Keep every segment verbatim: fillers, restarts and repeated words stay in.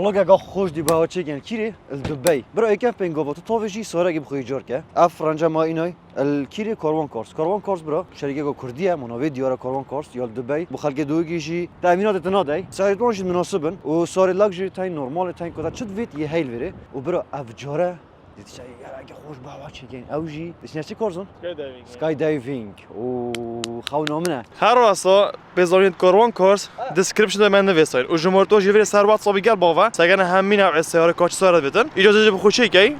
Oke, gah xweş dî bawa çêkin. Kîrê? Li Dubey. Bira, êkem pêngava tu tavê jî sarekî bi xwe îcar ke. Ev renca ma înay. Li kîrê Karwan Kars. Karwan Kars, bira, şerîkeka Kurdî ye, mana vê diyara Karwan Kars ya li Dubey. Bi xelkê Dubeyî jî temînatê te nadey. Serê wan jî minasib in. Û sarê lak jî teyên normal e, teyên kota çi divêt yê heyl vêrê. Û bira, ev cara dîtişa gelekî xweş bawa çêkin. Ew jî dişine çi, Karzan? Skydiving. Skydiving. Û xewna min e. Her wesa pêzanîn Karwan Kars description de me nivîsayîn. Û ji morto jî vêrê ser WhatsApp gel bava. Segene hemî newê seyare kaç seyare dibêtin. Îca jî bi xwe çêkey.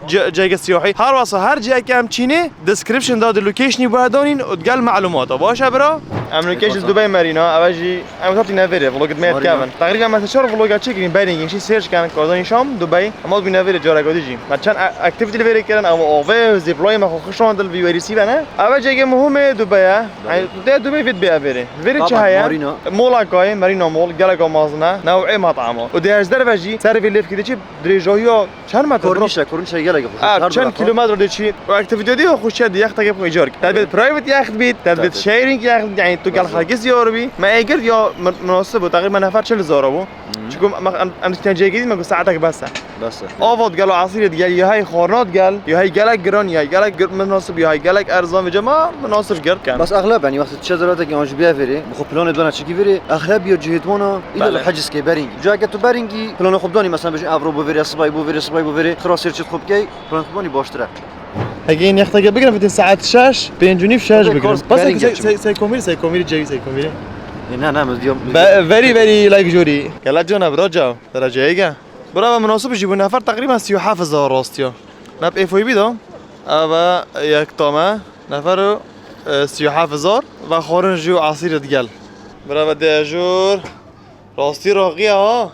Ce-, cege siyahî. Her wasa her ciheke em çînê description da di locationî berdonîn û digel malûmata. Baş e bira? Em location Dubey Marina. Ev jî em katî neverê. Vlogit me Marina. Kevin. Teqrîben me çar vloga çêkirin. Berîngî şî search kan Kazanî Şam, Dubey. Em hat bî neverê careka dî jî. Me çend a-, activity li vêrê kirin. Ev avê, zipline me xwe xişandil vî werî sî bene. Ev cege muhim e Dubey e. Belê. Yani, tu dê Dubey vêt bê evêrê. Vêrê çi Taban, heye? Marina. Mola kayê, Marina Mall, geleka mazin e. Newê matama. Û dê ji derve jî, ser vê lêvkî de çi dirêjahiya çend metre bira? Kornîşe, kornîşe gelek xweş. Ha, her çend tarafta kilometre de çi? O activity diyo xweşiye di yexteke xwe îcar. Te dibêt private yacht bît, te dibêt Tabii. Sharing yacht bît, yani tu gel Tabii. Xelkê ziyar bî. Me ê girt ya mı-, münasib bû, teqrîben nefer çil zara bû. Hı. Çünkü me, em, em dikten cêgî dî me ku saeteke bes e. Bes e. Ava digel û esîrê digel, ya hey xorna digel, ya hey gelek giran, ya hey gelek gir-, minasib, ya hey gelek erzan ve cema minasib girt ken. Bes exleb, yani, wextê tu çe zeratekî an ji bî evêrê, bi xwe planê dana çikî vêrê, exleb ya cihêt wana, î de Belê. Heciz ke beringî. Ciheke tu beringî, planê xwe bidanî, mesela, bêjin, evro bo vêrê, sibay bo vêrê, sibay bo vêrê, xira sêr çi xwe bikey, planê xwe bidanî baştir e. Hege yên yexteke bigirin, vêtê saet şeş, pênc û nîv, şeş Okey, bigirin. Kars Bes beringî sey, çû. Sey, sey komîrî, sey komîrî, cewî sey komîrî. E, ne, ne, min diyor, min Be-, very, very luxury. Gela cana bira caw, dereceyê ge. Bira ve münasib jî bû nefer teqrîben sî û heft hezar rastiya. Nep F O B da, eve yek tame, nefer û, e, sî û heft hezar ve xwarin jî û esîrê digel. Bira ve dejur, rastî raqiye ha.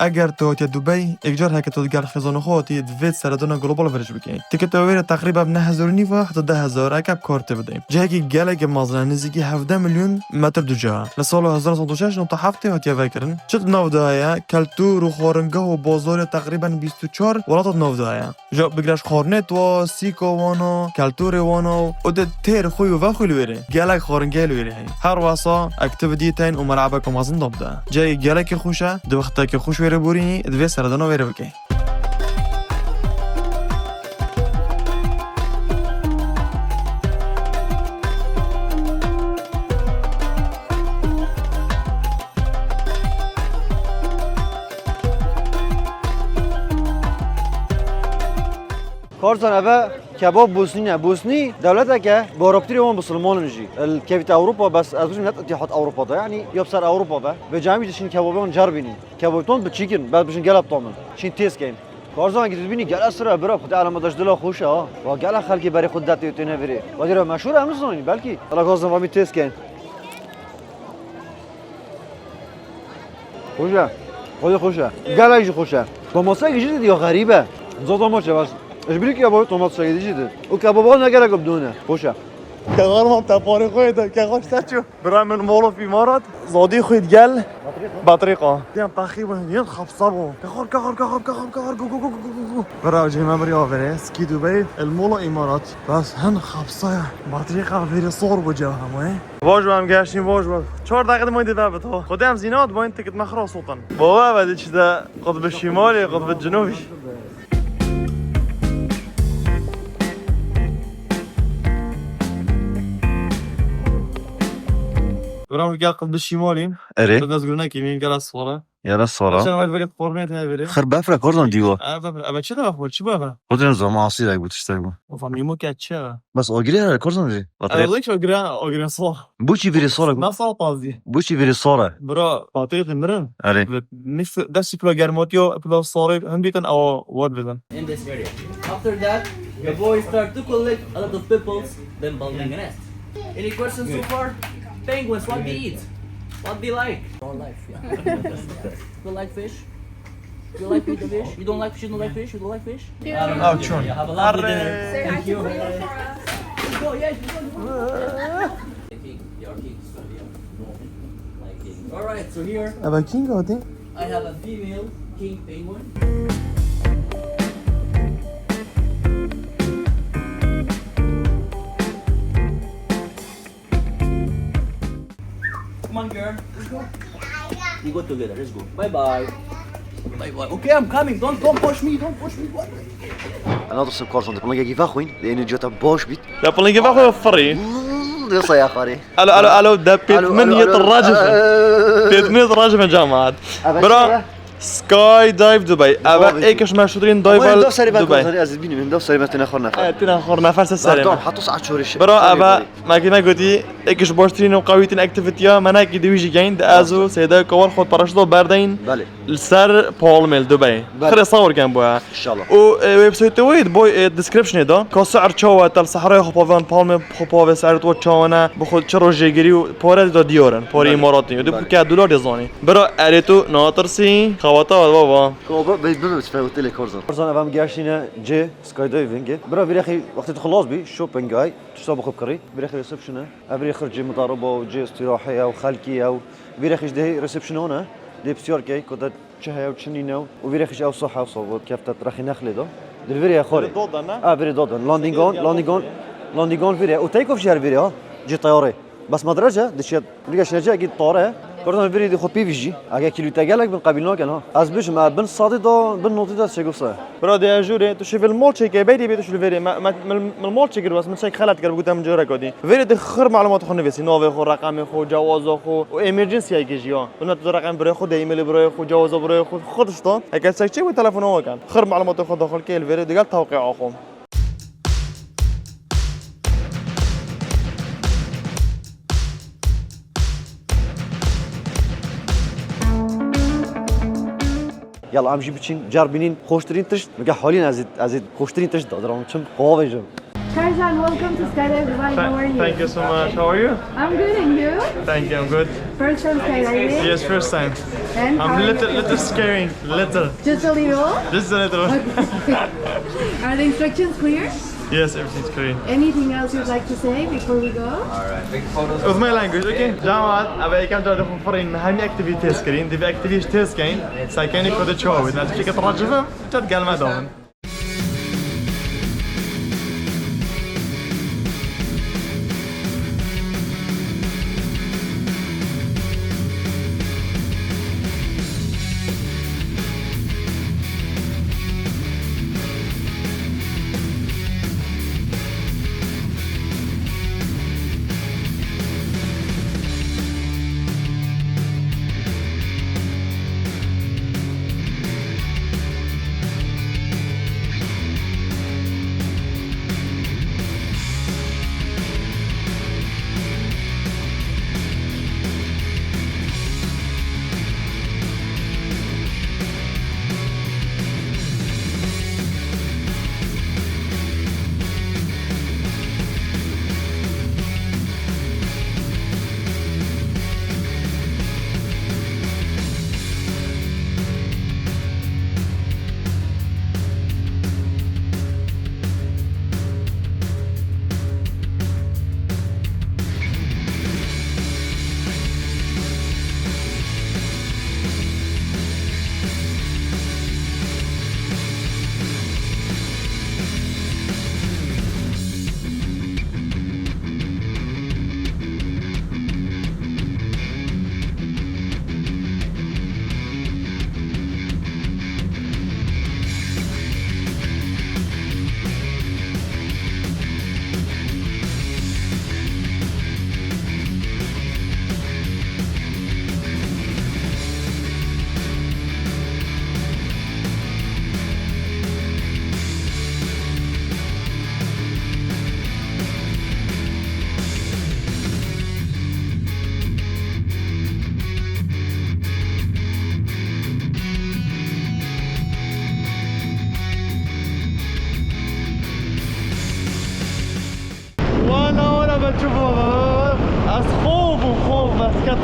Eger tu hatiye Dubey, êkcar heke tu digel xêzana xwe hatî, divêt seredana global vêrîş bikey. Tiketa wê re teqrîben neh hezar û nîv heta deh hezar eke bi kar tê bidê. Cihekî gelekî mezin e, nêzîkî hevdeh milyon metr duca. Li sala hezar neh sed û şeş nokta heftê hatiye vekirin. Çi di nav de heye? Keltûr û xwaringeh û bazarê teqrîben bîst û çar welata di nav de heye. Ji bigire ji xwarinê twa, sîka wana, keltûrê wana û di têr xwî û vexwî li wêrê. Gelek xwaringehê li wêrê heye. Her wesa activity tên û melebeke mezin da bide. Cihekî gelekî xweş e, di wextekî xweş wêrê borînî, divê seredana wêrê bikey. Karzan eve kebab Bosnî ne. Bosnî dewleteke, bi arabtirê wan Musulman in jî. Li kevîte Ewropa, bes ez bijim net Îtîhat Ewropa de, yanî ya bi ser Ewropa ve. Vê cemî dişin kebabê wan cerbînî. Kebabê wan biçîk in, bes bijin gelek tam in. Şîn têz keyin. Karzan ki dibînî gelek sira bira, Xwedê elema de ji dila xweş e ha. Wa gelek xelkê berê xwe detê û têne virê. Wa dî re meşhûr e, em nizanîn belkî. Ala Karzan va min têz keyin. Xweş e. Xwedê xweş e. Gelek jî xweş e. Domatesek jî didî ya xerîb e. Za domates bas. Ji bilî kebabê domatesek dî jî didî. Û kebaba ne gelek bidone. Xweş e. Kexar mam te parê xwe de. Kexar ser çû. Bira min Mall of Îmarat. Zadî xwe digel. Batrîqa. Yan taxî bû. Yan xapsa bû. Kexar, kexar, kexar, kexar, kexar. Go, go, go. Bira cê me birî avêrê. Skî Dubey. El Mall of Îmarat. Bas hin xapsa ya. Batrîqa vêrê sor bû cevhemê. Vaj em geştîn, vaj vaj. Çar deqe de mayî dide bit ha. Xwedê em zînat bayîn tikit me xira sotin. Baba ve de çi de qutb şîmalê, qutb cinûbî. Bira gel qutb şîmalî. Erê. Tu dest gurine kî min gel sora. Yara sora. Sen ev verê formê te verê. Xir befre Karzan dîwa. Ev befre. Ev çi de befre? Çi befre? Xwedê zama asî de bu tiştek bu. O famî mo ke çi? Bas agirê Karzan dî. Ev lek agirê, agirê sor. Bu çi virî sor? Na sor pazî. Bu çi virî sor? Bro, Patrick mirin. Erê. Mis dest pilo germotiyo, pilo sor, hem bitin o word bitin. In this area. After that, the boys start to collect a lot of pebbles, then building a nest. Any questions so far? Penguins, what they eat? What they like? Your life, yeah. You like fish? You like fish? You don't like fish? You don't like fish? You don't like fish? Oh, sure. Have a lovely dinner. Thank you. Go, yes, go, go. The king, your king is gonna be a normal, like king. All right, so here Eva King, I think. I have a female king penguin. Come on, girl. Let's go. We go together. Let's go. Bye bye. Bye bye. Okay, I'm coming. Don't don't push me. Don't push me. What? Ana dostum, Korsan, de pılınga giva xwin, de eni cota boş bit. De pılınga giva xwin, firî. Ne saya xari. Alo, alo, alo, de pêt min yê racifin. Pêt min yê racifin, cemaat. Bro, Skydive Dubai. Eve êkiş meşhurîn dive Dubai. Aziz binim, hem da seri metine xor nefer. Evet, tine xor nefer se serê. Dom, hatta saat çoriş. Bro, eve makine gotî êkiş baştirîn û qawîtin activity ya, menekî diwî jî geyn, de ez û Seyda Kowal xwe paraşuto berdeyn. Belê. Li ser palmê li Dubai. Belê. Xire sawir ken bu ya. İnşallah. û e, website wê di boy e, descriptionê de ka si'r çawa tel sehra xwe pavan palmê xwe pavê si'r to çawa ne, bi xwe çi rojê girî û pare de diyorin, pare Belê. Îmaratî. Û di Belê. ke dolar de zanî. Bira erê tu natirsî, xawata baba. Koba, ben bilmiyorum, ben otele Korsan. Korsan, evam gerşine C, skydiving. Bira, virexi, wextê tu xelas bî, shopping ay, tişta bixwe bikirî, virexi reception'e. Ev virexi cê mudaraba û cê istirahe ya û xelkî ya û virexi ji dehê reception'e ne, dê pisyar key, kota çi heye û çi nîne û, û virexi ji ew saha ew saha, kefte trexî nexlê de. Dil virê xorê. Dodan, ne? Ha, virê dodan. Landingon, landingon, landingon virê. Û take off jî her virê ha. Cê teyarê. Bes me direce, dişiye, digeşine cê, egîd tare. Korsan virê di xwe pî vijî. Ege kîlû te gelek bin qebîl nakin ha. Ez bijim, e, bin sadî da, bin notî da çêgufse. Bira de jûrê, tu şivil mol çêke, beydî bê tu şivil verê. Me, me, me, me mol çêkir, bes min çek xelet kir, bigute min cûre kodî. Verê de xir malumat xwe nivîsî, navê xwe, reqemê xwe, cewaza xwe û emergency yekê jî ya. Bina tu reqem birê xwe, de e-mailê birê xwe, cewaza birê xwe, xwe tişta. Heke çek çê wê telefona we ken. Xir malumat xwe daxil kê li verê digel tewqîa xwe. Yalla, em jî biçin, cer bînin, xweştirîn tişt. Mige halîn ez ê, ez ê xweştirîn tişt dadiram, çim xwe vejim. Tarzan, welcome to Skydive Dubai. How are you? Thank you so much. How are you? I'm good, and you? Thank you, I'm good. First time skydiving? Yes, first time. And how I'm are little, you? Little scaring, little. Just a little? Just a little. Are the instructions clear? Yes, everything's clear. Anything else you'd like to say before we go? With my language, okay? Cemaat, eve yekem cara dixwim firîn, hemî activities kirîn, divê activities test keyin, sekenî kode çawa bît. Ez fikir racivim, çet gelme dawin.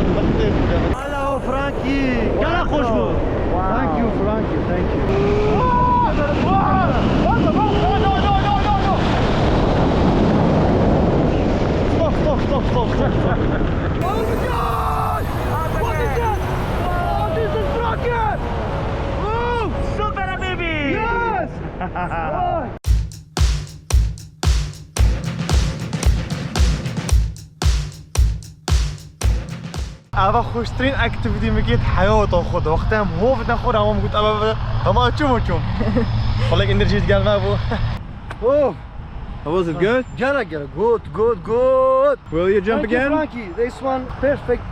Hello, Frankie. Gel, hoş bul. Thank you, Frankie. Thank you. Stop, stop, stop, stop, stop, stop. Oh my God! What is this? Oh, this is Frankie! Oh, super, baby! Yes! Ava xweştirîn aktivîtî min kêt heyata xwe de. Wextê em hov didin xwe re, em got, ava, ava, hema çûm û çûm. Xulek enerjî digel me bû. Oh! Was it good? Gelek, gelek. Good, good, good. Will you jump Thank you, again? Frankie. This one perfect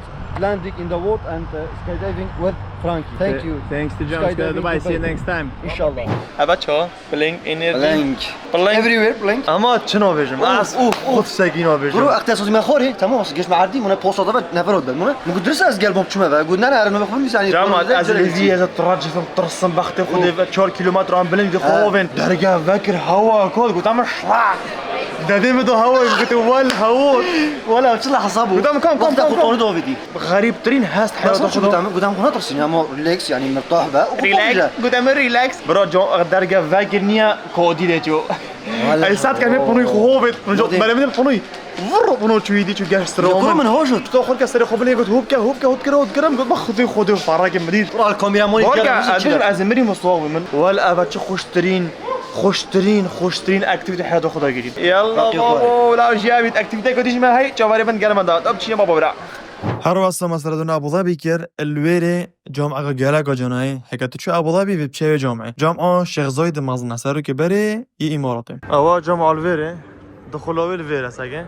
landing in the world and, uh, skydiving with Frankie. Thank Th- you. Thanks to Jump Skydiving Sky Dubai. See you Dubai. Next time. İnşallah. Ava çawa? Blank energy. Blank. Blank. Everywhere blank. Ama çi nabêjim? Uf, Ez uf, uf. Xwe sekî nabêjim. Duru, extiyar sozî me xorê, tamam, olsun, geç me erdî, mune posta da ve nefer ot ben, mune. Mu gudris ez gel bom çime ve, gud nene eren ve xubim sani. Cama, ez li vî ez tracifim, tirsim, bextê xwe dê ve çar kilometre an bilind dê xwe He. Ovên. Derge vekir, hewa kol, got, ama şla. Dedê mi do hewa, got, wel hewa. Wala, çi la hesab o. Got, ama kam, kam, Wexta kam, xwe kam. Tonu da ovê dî. Xerîbtirîn hest heyata xwe da. Gudam, gudam xwe natirsin, ama relax, yani mirtah be. Relax, got, ama relax. Bira, derge vekir niye kodi de ço. Wala. Ey, saet kemê panoyê xwe hovêt, min jot Modê. Berê min panoyê. Vurr pano çûyî dî çû geşt Ji ro kuro min. Min hojot. To xwe ke serê xwe bilê got, hop ke, hop ke, hop kire, hop kire, min got, bak xwedê xwedê, parakê min dît. Al kameramanî Bor ke, gel, ez, ez, ez mirî mustawa bû min. Wel, eva çi xweştirîn, xweştirîn, xweştirîn aktivîte heyata xwe da girî. Yalla babo, la jiyavît aktivîte ku dî ji me hey, çavarê bin gel me da. Tab çiye babo bira. Her wasa me seredona Abu Dhabi kir, li wêrê Camê geleka canayê, heke tu çû Abu Dhabi vê biçe wê camê. Cam a Şêx Zayed mezin e, serokê berê yê Îmaratê. Ewa cam a li vêrê, dixula wê li vêrê sege.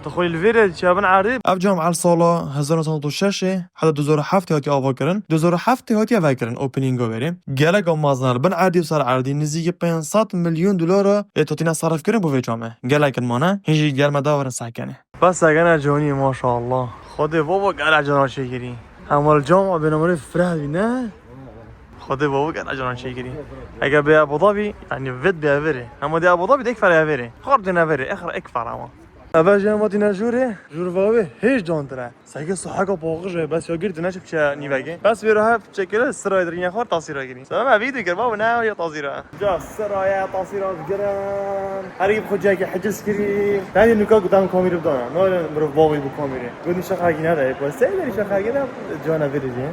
Dixulî li vêrê çiya bin erdê. Ev cam el sala hezar neh sed û şeş heta du hezar û heft hatiye ava kirin. Du hezar û heft hatiye vekirin openinga wêrê. Geleka mezin e li bin erdî û ser erdî nizîkî pênc sed milyon dolara ê totîne serif kirin bo vê camê. Gelek in mane, hîn jî gel me dawerin sekenê. Bes egene canî, maşallah. Xwedê babo gele cana çêkirî. Hemal cam a bênamerê fireh bî, ne? Xwedê babo gele cana çêkirî. Ege bê Abu Dhabi, yani vet bê verê. Hema dê Abu Dhabi dek fere verê. Xor dine verê, exra ek fere ama. Eve jî hema dine jûrê, jûr vavê hêj cantire. Seke saheka paxij e, bes ya girtine çi biçe nîvegê. Bes vê rahe çekere sirayê dirîne xor tasîra girî. Sebeb ev vîdeo kir, babo ne ya tasîra. Ca siraya tasîra digirin. Her yek xwe cihekî hiciz kirî. Tenê nuka gutan kamîrî bidana. Nayne mirov bavî bi kamîrî. Got nîşe xelkî nede. Got sey derî şe xelkî de cana vê dijî.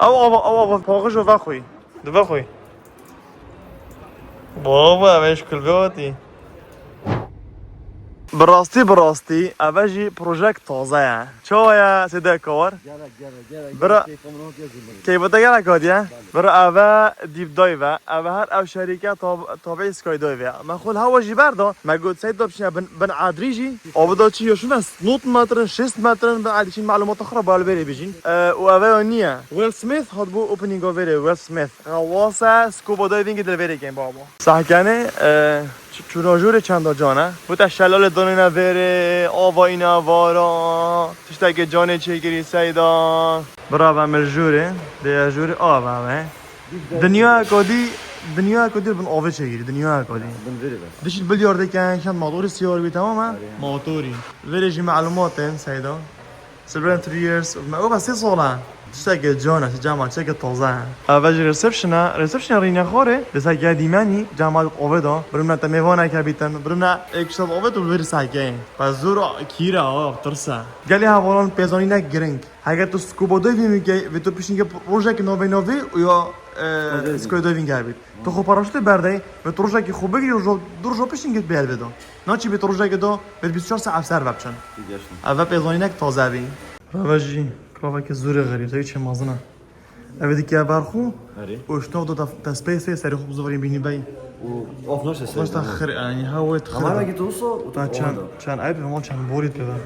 Ew ava, ew ava paxij û vexwî. Di vexwî. Baba, ev ji kulbê hatî. Bi rastî, bi rastî, ev jî projek taze ye. Çawa ye, Sêde Kawar? Gelek, gelek, gelek, Bira, gelek, keyfa min hatiye zû min. Keyfa te gelek hatiye? Belê. Bira, ev deep dive e. Ev her ev şerîke tab-, tabiî skydive ye. Me xwe li hewa jî berda. Me got, Seyda, biçine bin, bin edrî jî. Abi da çi ya şûne nod metrin, şêst metrin, bin edrî çin malûmata xwe re balbêrê bijîn. E, û ev ya niye. Will Smith hat bo openinga vêrê, Will Smith. Xewase scuba divingê di vêrê kên baba. Sahkene, e, Ç-, çûna jûrê çenda can e. Bûte şelalê danîne vêrê, ava îne vara. Tiştekê canê çêkirî Seyda. Bira ve min jûrê, dê jûrê ava me. Dinya kodî, dinya kodî bin avê çêkirî, dinya kodî. Bin vêrê be. Dişî bilyar deken, kend motorî siyar bî, tamam e? Arê. Motorî. Vêrê jî melumat tên Seyda. Celebrating three years of my, o, sê sal e. Tiştekê can e, Cemal, tiştekê taze e. Eve jî reception e, reception e rîne xorê. Dê seke dîmenî, Cemal ove da. Birimne te mêvaneke bîtin, birimne ek şev ove tu bir seke. Pe zor kîre, o, tirs e. Gelê hevalan pêzanînek giring. Heke tu scuba diving bike, vê tu piştî projek navê navê û ya, e, Skydiving. Skydiving hebît. Tu xwe paraşûtê berdeyî, vê tu rojekî xwe bigirî, rojo, du roja piştî git bêr vê de. Naçî vê tu rojekê de, vê bîst û çar saet ev ser ve biçin. Ev pêzanînek taze bî. Rave jî, raveke zûrê xerîb, zewî çê mezin e. Ev dike ber xwe, Erê. Û ştov do def-, destpê sê serê xwe bizivirî bînî bey. Û of naşe ser. Xweş te xir, yani, ha wê tu xir. Ama de. Ev ki tu so, û tu Ta çend, çend ayıp, ama çend borî pê ve.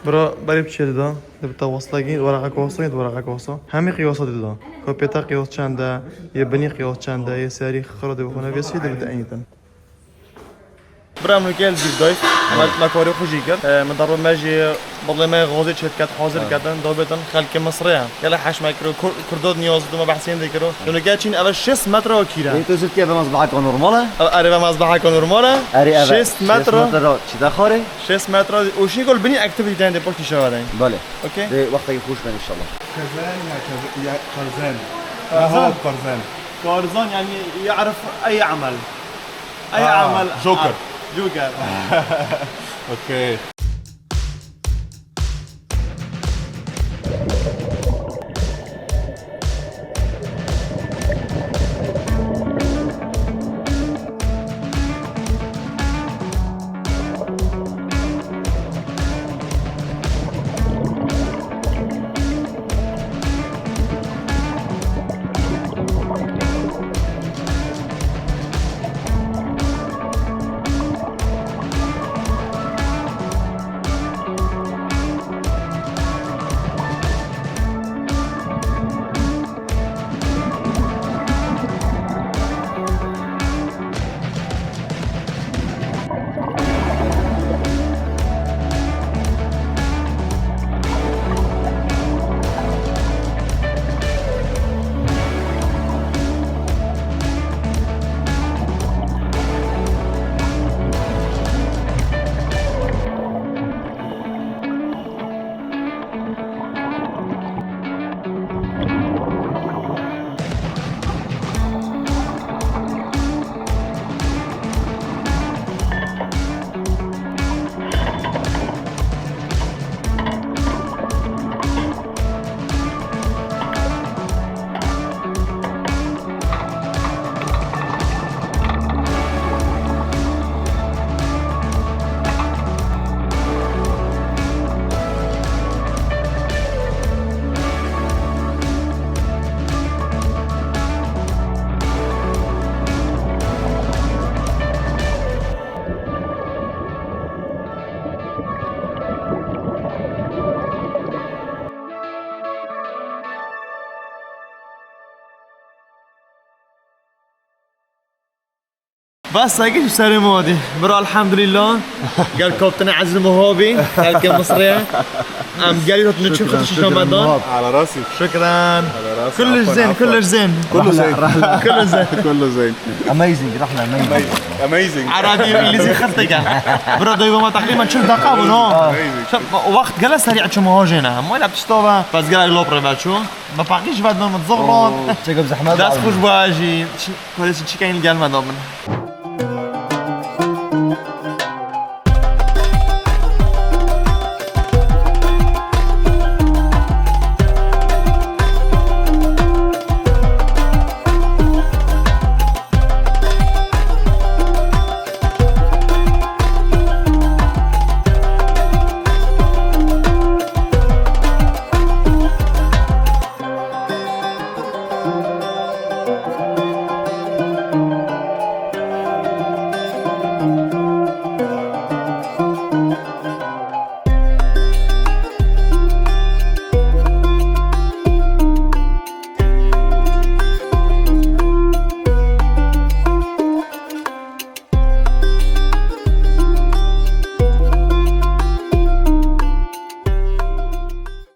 Bira berê biçê dida, dibite weslegî, weraqek weslegî, weraqek wesa. Hemî qiyasa dida. Kopyeta qiyas çend e, yê binî qiyas çend e, yê serî xira dê bixwe nevêsî, dibite eynî din. Bira min û gel dîv dayf, me, me karê xwe jî kir. E, min darbe me jî birlê me gazê çêdiket, hazir ketin, dabetin xelkê Misrê ye. Gele heş me kiro, Kur-, Kurdo niyaz dû me behsên de kiro. Û gel çîn eve şêst metre o kîre. Ê, tu zirtiye ve mezbaheka normal e? Ev, erê ve mezbaheka normal e. Erê eve. Şêst metre. Şêst metre çi de xarê? Şêst metre. Û şî gol binî aktivîte de poştî şeva de. Belê. Okey. Dê wextekî xweş ben inşallah. Karzan ya Kaz-, ya Karzan. Karzan? Aha, Karzan. Karzan yani ya'rif ey amel. Ey amel. Joker. Joker. Okey. Bes, seke ji serê me hatî. Bira, elhamdulillah. Gel kaptanê ezîz Muhabî, xelkê Misrê. Em gelî hatin çi xwe şîşe me dan. Ala rasî. Şukran. Ala rasî. Kullu zên, kullu zên. Kullu zên. Kullu zên. Kullu zên. Amazing, rahla amazing. Amazing. Erabî û îngilîzî xirteke. Bira, dayva me teqrîben çil deqa bû, no? Amazing. Çi, wext gele serî çi muhajê ne. Hemû la pişta ve. Bes gele lop rê ve çû. Me paqî ji ve dibin, min zixran. Çekop zehmet. Dest xweş bajî. Kardeşim, çi keyfin gelmedi abin.